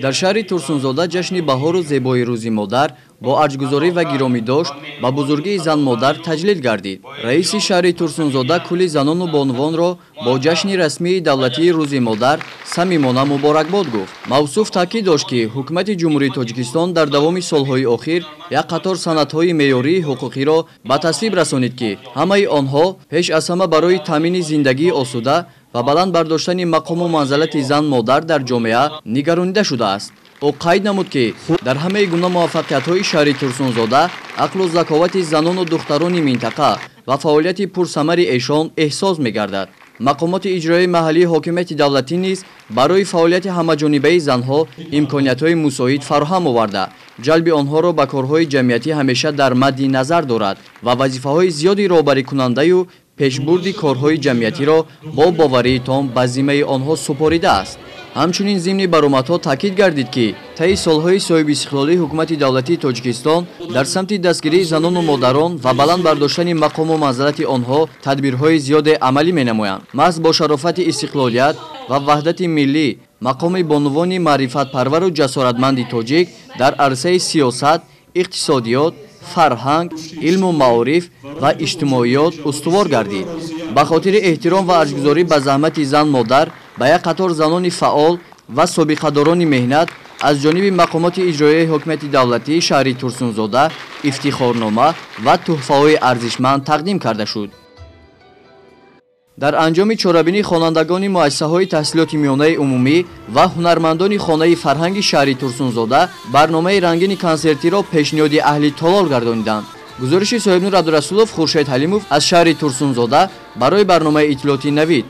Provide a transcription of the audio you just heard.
Дар шаҳри Турсунзода ҷашни баҳору зебои Рӯзи модар бо арҷгузорӣ ва гиромӣ дошт ба бузургии зан-модар таҷлил гардид. Раиси шаҳри Турсунзода кулли занону бонувонро бо ҷашни расмии давлатии Рӯзи модар самимона муборакбод гуфт. Мавсуф таъкид дошт, ки Ҳукумати Ҷумҳурии Тоҷикистон дар давоми солҳои охир як қатор санадҳои меъёрии ҳуқуқиро ба тасвиб расонид, ки ҳамаи онҳо пеш аз ҳама барои таъмини зиндагии осуда ва баланд бардоштани мақому манзалати зан-модар дар ҷомеа нигаронида шудааст. Ӯ қайд намуд, ки дар ҳамаи гуна муваффақиятҳои шаҳри Турсунзода ақлу заковати занону духтарони минтақа ва фаъолияти пурсамари эшон эҳсос мегардад. Мақомоти иҷроияи маҳаллии ҳокимияти давлатӣ низ барои фаъолияти ҳамаҷонибаи занҳо имкониятҳои мусоид фароҳам оварда, ҷалби онҳоро ба корҳои ҷамъиятӣ ҳамеша дар мадди назар дорад ва вазифаҳои зиёди роҳбарикунандаю пешбурди корҳои ҷамъиятиро бо боварии том ба зиммаи онҳо супоридааст. Ҳамчунин зимни баромадҳо таъкид гардид, ки таи солҳои соҳибистиқлолии Ҳукумати давлатии Тоҷикистон дар самти дастгирии занону модарон ва баланд бардоштани мақому манзалати онҳо тадбирҳои зиёде амалӣ менамоянд. Маҳз бо шарофати истиқлолият ва ваҳдати миллӣ мақоми бонувони маърифатпарвару ҷасоратманди тоҷик дар арсаи сиёсат, иқтисодиёт, фарҳанг, илму маориф ва иҷтимоиёт устувор гардид. Ба хотири эҳтиром ва арҷгузорӣ ба заҳмати зан-модар ба як қатор занони фаъол ва собиқадорони меҳнат аз ҷониби мақомоти иҷроияи ҳокимияти давлатии шаҳри Турсунзода ифтихорнома ва тӯҳфаҳои арзишманд тақдим карда шуд. Дар анҷоми чорабинӣ хонандагони муассисаҳои таҳсилоти миёнаи умумӣ ва ҳунармандони хонаи фарҳанги шаҳри Турсунзода барномаи рангини консертиро пешниҳоди аҳли толор гардониданд. Гузориши Соҳибнур Абдурасулов, Хуршед Ҳалимов аз шаҳри Турсунзода барои барномаи иттилоотии Навид.